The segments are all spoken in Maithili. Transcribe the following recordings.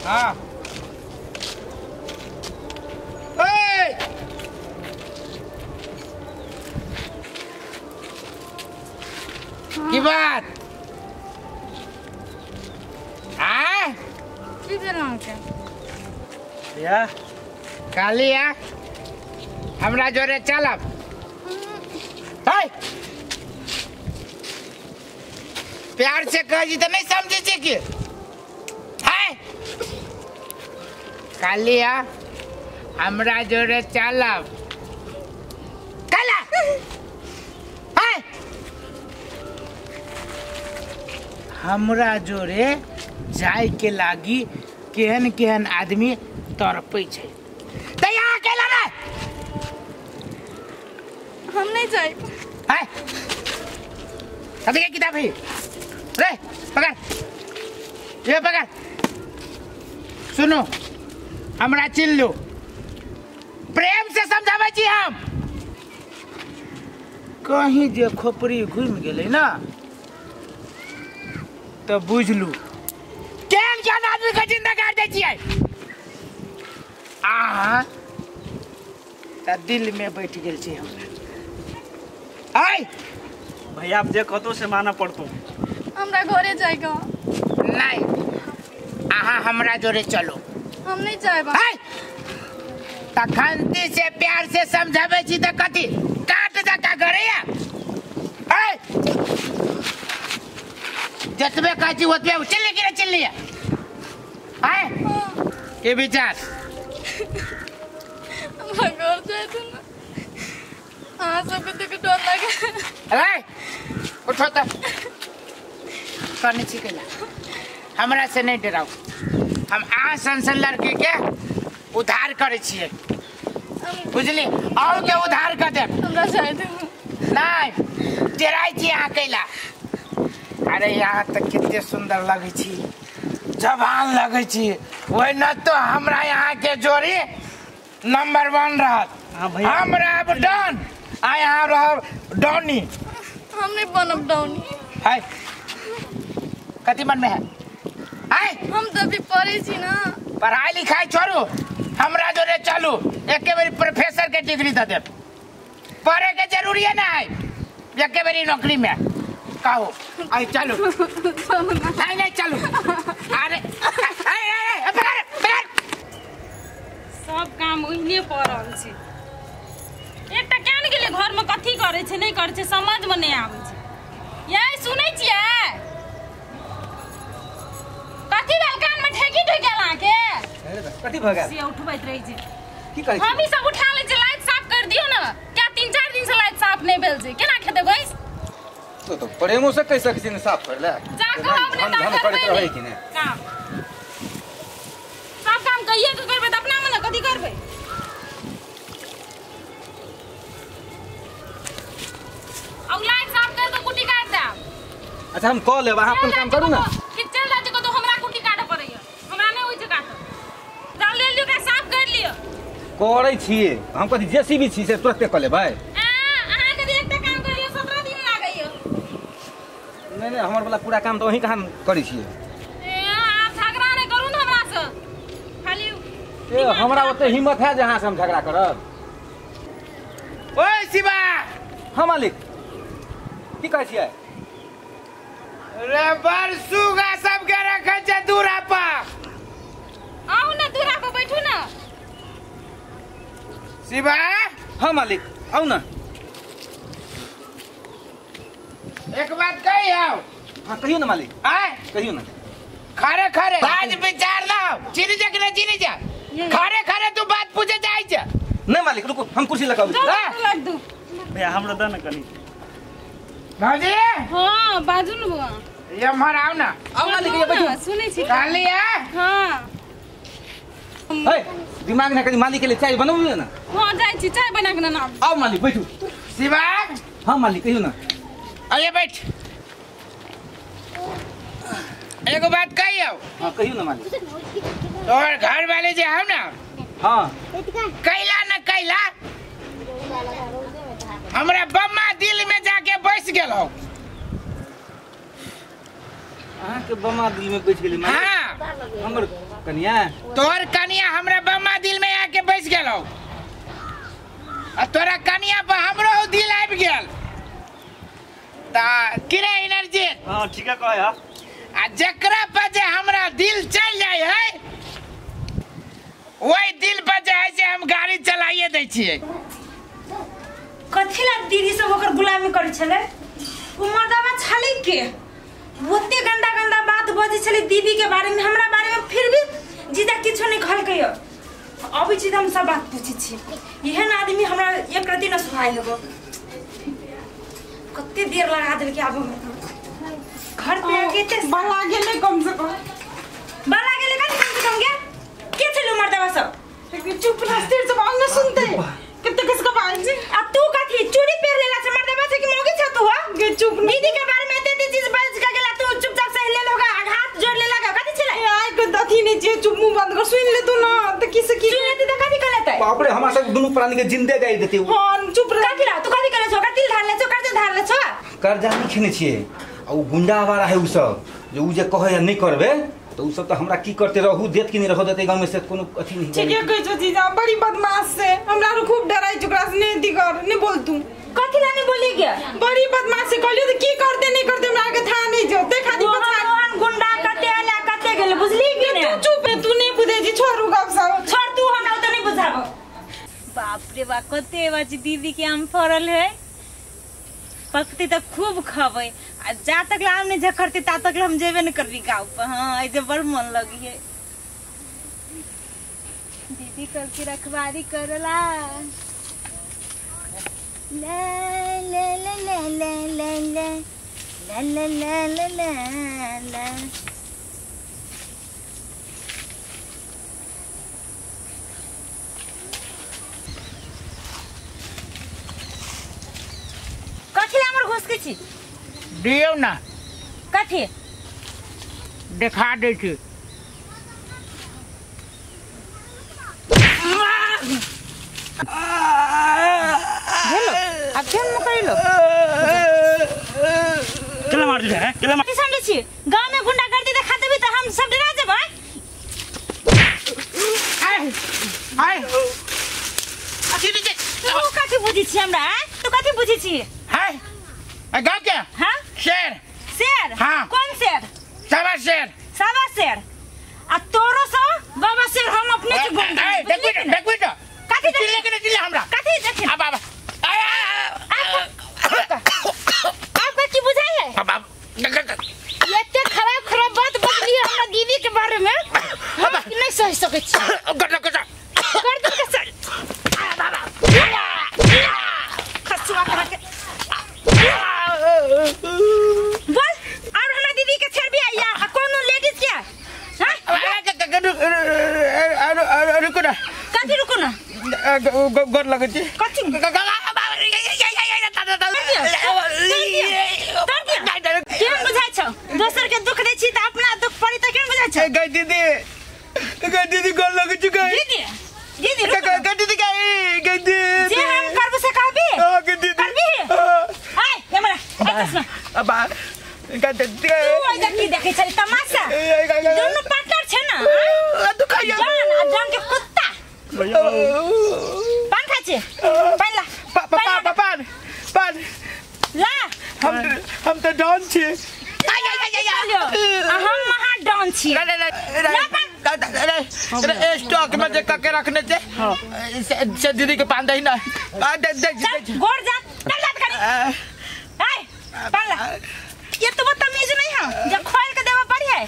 हाँ ए की बात आ की भेल अहाँके भैया काली आ हमरा जोरे चलब है प्यार से कह जी तो नहीं समझे छे कि है काली आ हमरा जोरे चलब काला है हमरा जोरे जाय के लागी केहन केहन आदमी तड़पै छै त यहाँ अकेला ना हम नहीं जाए है कथी के किताब है रे पकड़ ये पकड़ सुनो हमरा चिन्ह लो प्रेम से समझाबै छी हम कहीं जे खोपड़ी घूमि गेलै ना तो बुझलू केहन केहन आदमी के जिंदा गाड़ दै छियै आहा त दिल में बैठ गेल छै हमरा आय भैया आप जे कहतो से माना पड़तो हमरा घरे जाएगा नहीं आहा हमरा जोरे चलो हम नहीं जाएबा तखनती से प्यार से समझाबै छी त कथी काट जका करैया ऐ जतबे कहै छी ओतबे चिल्ली कि नहि चिल्ली आय के विचार हमरा घर जाए तो ना अहाँ सबके देख के डर लागे अरे उठो त कने छी कैला हमरा से नहीं डराउ हम अहाँ सन सन लड़की के उधार करै छियै बुझली और के उधार कर देब हमरा जाए दे नहीं डराइ छी अहाँ कैला अरे यहाँ तक कितने सुंदर लगै छी जवान लगै छी ओहि न तो हमरा यहाँ के जोड़ी नंबर 1 रहत। हाँ भैया हमरा अब डन आ यहाँ रहब डॉनी। हम नहीं बनब डॉनी। है कथी मन में है? आय हम तो अभी पढ़े छी ना। पढ़ाई लिखाई छोड़ू, हमरा जोरे चलू, एके बेरी प्रोफेसर के डिग्री दे देब। पढ़े के जरूरी है ना है, एके बेरी नौकरी में कहो आई चलू। नहीं नहीं चलू। अरे अरे पकड़ पकड़। सब काम ओहिने पड़ल छै। एकटा केहन गेलै घर में कथी करै छै नहीं करै छै समझ में नहीं आबै छै। यै सुनै छियै कथी भेल कान में ठेकी ढुकि गेल अहाँके? कथी भऽ गेल? से उठबैत रहै छै। की कहै छी? हम ई सब उठा लै छियै, लाइट साफ कर दियौ ने। क्या 3-4 दिन से लाइट साफ नहीं भेल छै, केना खेतै भैंस? तो प्रेमो से कहि सकै छी ने साफ कर ले। जा कहब ने धन करैत रहै कि ने काम। सब काम कहिए के करबै त अपना मने कथी करबै? अब लाइट साफ कर के कुटी काट देब। अच्छा हम कऽ लेब, अहाँ अपन काम करू ना। ठीक चल जाइ छै कतौ हमरा कुटी काटऽ पड़ैया, हमरा नहि होइ छै काटऽ। डाल ले लियौ के साफ कर लियौ। करै छियै हम, कथी जेसीबी छी से तुरते कऽ लेबै? अहाँ के एकटा काम करैया 17 दिन लागैया। नहीं नहीं हमर वाला पूरा काम तऽ वहीं कहाँ करै छियै। ए आप झगड़ा नहि करू ने हमरा से। खाली ए हमरा ओते हिम्मत है जे अहाँ से हम झगड़ा करब? ओए शिवा। हाँ मालिक की कहै छियै? रे बरसुगा सबके रखै छै दूरा पर। आउ ने दूरा पर बैठू ना। शिवा। हाँ मालिक आउ ना। एक बात कही आओ। हाँ कहियो ना मालिक। आय कहियो ना। खरे खरे बात विचार ना चिनी जा कि नहीं चिनी जा। खरे खरे तू बात पूछे जाय छै। नहीं मालिक रुको हम कुर्सी लगाबी। लग दू भैया हमरा द ना कनी। भाजी। हां बाजू न बुआ। ये हमर आउ ना। आउ मालिक ये बैठू। सुनै छी खाली है। हां हे दिमाग ना कनी मालिक के लिए चाय बनाबू ना। हां जाय छी चाय बना के ना। आउ मालिक बैठू। शिवा। हां मालिक कहियो ना। अरे बैठ। एगो बात कहियो। हां कहियो ना मालिक। तोहर घर वाले जे हौ ना। हां कैला न कैला हमरा बम्मा दिल में जाके बैस गेल हौ। अहाँ के बम्मा दिल में बैठ गेलै? हां हमर कनिया तोर कनिया हमरा बम्मा दिल में आके बैस गेलौ आ तोरा कनिया पर हमरो दिल आबि गेल ता किरे एनर्जी। हां ठीक है कह आ जकरा पर जे हमरा दिल चल जाय है वही दिल पर जे है से हम गाड़ी चलाइए दै छियै। कथी ला दीदी सब ओकर गुलामी करै छलै उ मर्दावा छलै के ओते गंदा गंदा बात बजै छलै दीदी के बारे में हमरा बारे में फिर भी जीजा किछो नहीं कहलकै। अबै छी त हम सब बात पूछै छी एहन आदमी हमरा एक रति न सुहाइ हेबो। कते देर लगा देलकै आब घर पे आके ते बला गेलै कम से कम बला गेलै कम से कम गे के छलै मर्दावा सब चुप रह से बात न सुनते कते किसका बात छी आ तू कथी चूड़ी पहिर लेला छ मर्दावा से कि मौगी छ तू हो गे चुप दीदी के बारे में एते चीज बाज के गेला तू चुपचाप सही ले लोगा आघात जोड़ लेला कथी छलै आइ के अथी नहीं छे चुप मुंह बंद कर सुन ले तू ना त किस की सुन लेती त कथी कहलतै बाप रे हमरा सब दुनु प्राणी के जिंदे गाइ देती। हां चुप रह कथी ला तू कथी कहले छो तिल धार ले छो कर्ज धार ले छो कर्जा नहीं खेने छिए आ उ गुंडा वाला है उ सब जे उ जे कहै नहीं करबे तो उ सब त हमरा की करते रहू देत कि नहीं रहू देते गांव में से कोनो अथी नहीं। ठीक है कहै छो जीजा बड़ी बदमाश से हमरा रो खूब डराई ओकरा से नहीं दी कर नहीं बोल तू कथी ला नहीं बोली गे बड़ी बदमाश से कहलियो त की करते नहीं करते हमरा के था नहीं जो देखा दी पछा मोहन गुंडा कते आला कते गेल बुझली कि ने तू चुप तू नहीं बुझै छी छोड़ू गप सब छोड़ तू हमरा ओते नहीं बुझाबो। बाप रे बा कते बाजी दीदी के आम फरल है पकती त खूब खबै आ जा तक ला आम नहीं झखरती ता तक हम जेबे न करबी गाँव पर। हाँ ऐसे बड़ मन लगी है दीदी कल की रखवारी करला ला ला ला ला ला ला ला ला ला ला ला ला। कथी ला हमर घुस के छी दियौ ना कथी देखा दै छी। हेलो अब केन मकरिलो केला मार दे है केला मार समझै छी गांव में गुंडागर्दी देखा देबी त हम सब डरा जेबै। आय आय अथी दे तू कथी बुझै छी हमरा तू कथी बुझै छी है गाँव के हां शेर शेर। हाँ। कौन शेर? सवा शेर सवा शेर आ तोरो सो बाबा शेर हम अपने से घूम देखबी देखबी तो कथी चिल्ले के चिल्ले हमरा कथी देखि अब अब आपका की बुझाई है अब अब एते खराब खराब बात बजली हमरा दीदी के बारे में हम नहीं सह सकै छी। कर दे कर दे के बाबा खसुआ कहा के बोल और हमरा दीदी के छेड़ भी आया आ कोनो लेडीज के हां रुको ना कथी रुको ना गोर लगै छी कथी केहन बुझाइ छौ दोसर के दुख दै छी त अपना दुख पड़ी त केहन बुझाइ छौ। गई दीदी गई दीदी गोर लगै छी गई दीदी दीदी गई दीदी गई गई दीदी जे हम करबो से कहबी हां गई दीदी करबी आय हमरा अब गई दीदी तू ओइ की देखै छली तमाशा दुनु पार्टनर छै ना दुखाइया जान आ जान के कुत्ता पान खाइ छी पान ला पान पान ला हम त डॉन छी आ हम महा डॉन छी स्टॉक में जे कके रखने छे से दीदी के पान दही ना दे दे गोर जा चल जा करी आय पान ला ये तो बदतमीज नहीं है जब खोल के देवा पड़ी है।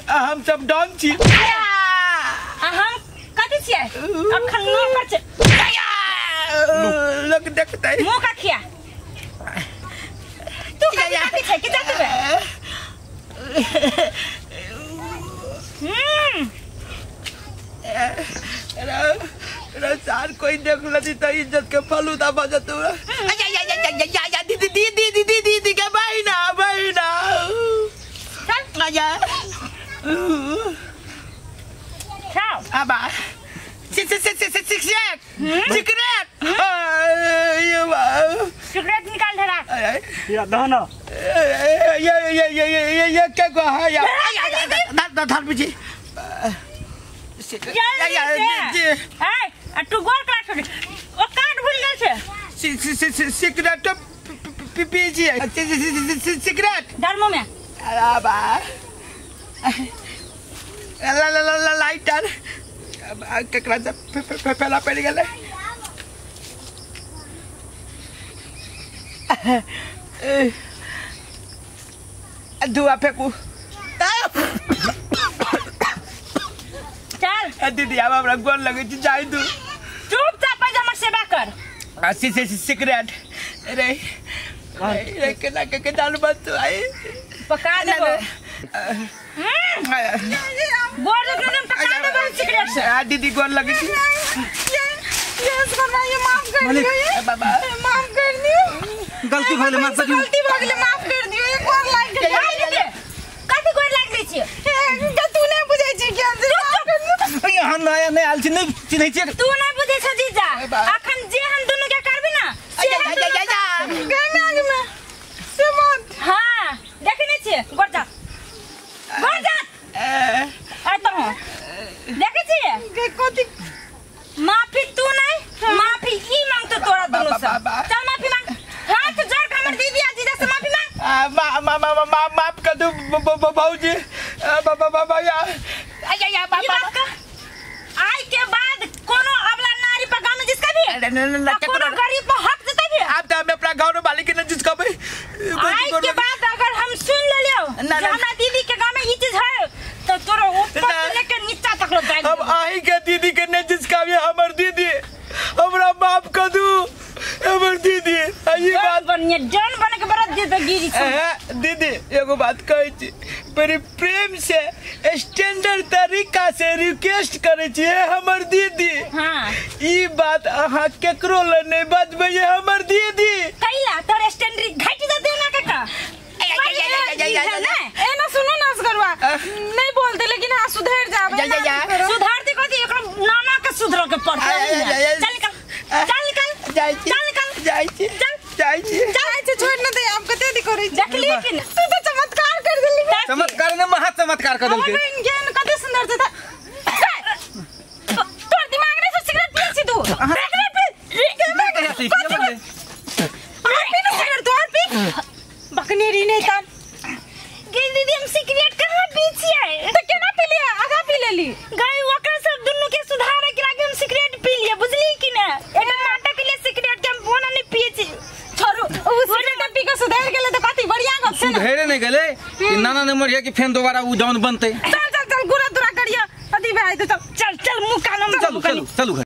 हम सब डॉन छी आ हम कथी छियै अखन नौकर छै लोग देखतै मुंह का खिया तू कथी छै के जाते बे सार कोई देख लती त इज्जत के फलूदा बजत या दीदी दीदी दीदी दीदी के बहिना बहिना चल आजा खाओ अब सिगरेट सिगरेट सिगरेट निकाल धरा या दहना ये ये ये ये ये के को है या ना धर पीछे जल्दी से ए तू गोर काट छोड़ ओ काट भूल गेल छे सिगरेट पी छी सिगरेट धर्म में अरे बा ला ला ला लाइटर केकरा से फैला पड़ गेलै धुआ फेंकू चल दीदी आब हमरा गोर लगै छी जाय दू चुपचाप आज हमर सेवा कर सिगरेट रे रे केना के दाल बत आई पका देबो गोर लगै पका देबो सिगरेट से आ दीदी गोर लगै छी यस करना ये माफ कर दियो ये बाबा माफ कर दियो गलती भइले माफ कर दियो गलती भ गेलै माफ कर दियो एक गोर लाग गेलै दीदी कथि गोर लाग दै छियै तू नहीं बुझै छी कि हम यहाँ नया नया आयल छी नहीं चिन्है छियै तू नहीं बुझै छ जीजा अखन जे हम दुनु के करबी ना से हम दुनु गए में से मत हां देखै नै छियै गोर जा गोर जा आ त हो देखै छियै के कथि माफी तू नहीं माफी ई मांगतो तोरा दुनु से चल माफी मांग हाथ जोड़ के हमर दीदी आ जीजा से माफी मांग मा मा मा माफ कर दू भौजी बाबा बाबा या या बाबा आई के बाद कोनो अबला नारी पर गांव में जिसका भी कोनो गरीब पर हक देते भी आप तो हम अपना गांव वाले के न जिसका भी आई के बाद अगर हम सुन ले लियो जे हमरा दीदी के गांव में ई चीज है तो तोरा ऊपर से लेके नीचा तक लो जाए हम आई के दीदी के न जिसका भी हमर दीदी हमरा माफ कर दू हमर दीदी ई बात बढ़िया जान बन के बड़ा दे गिरी दीदी एगो बात कहै छी बड़ी प्रेम से स्टैंडर्ड तरीका से रिक्वेस्ट करै छी हमर दीदी हां ई बात अहाँ केकरो ल नहीं बजबै हमर दीदी कैला तोर स्टैंडर्ड घट जते ना काका ए ना सुनो ना असगरवा नहीं बोलते लेकिन हां सुधर जाबे सुधार दे कथि एकरा नाना के सुधर के पड़तै चल निकल चल निकल जाय छी चल निकल जाय छी चल जाय छी जाय छी छोड़ न दे आप कते दी करै देखली कि तू तो चमत्कार कर देली चमत्कार ने महा चमत्कार कर देलकै हमर बहन के कते सुंदर छै तोर दिमाग नै से सिगरेट पी छी तू सिगरेट पी और पी ना सिगरेट तोर पी बकनेरी नै त गे दीदी हम सिगरेट कहां पी छियै त केना पी लिया आधा पी लेली गाय ओकरा सब दुनु के सुधारे के लागे हम सिगरेट पी लिया बुझली कि ना एटा नाटक के लिए सिगरेट के हम बोना नहीं पिए छी छोड़ू उ सिगरेट पी के सुधर गेलै त कथि बढ़िया गप छै ना सुधरे नहीं गेलै कि नाना ने मरिया कि फेन दोबारा उ डाउन बनतै चल चल चल गुरा दुरा करिया अथि भाई तो चल चल चल मुंह कान में चलू चलू चलू।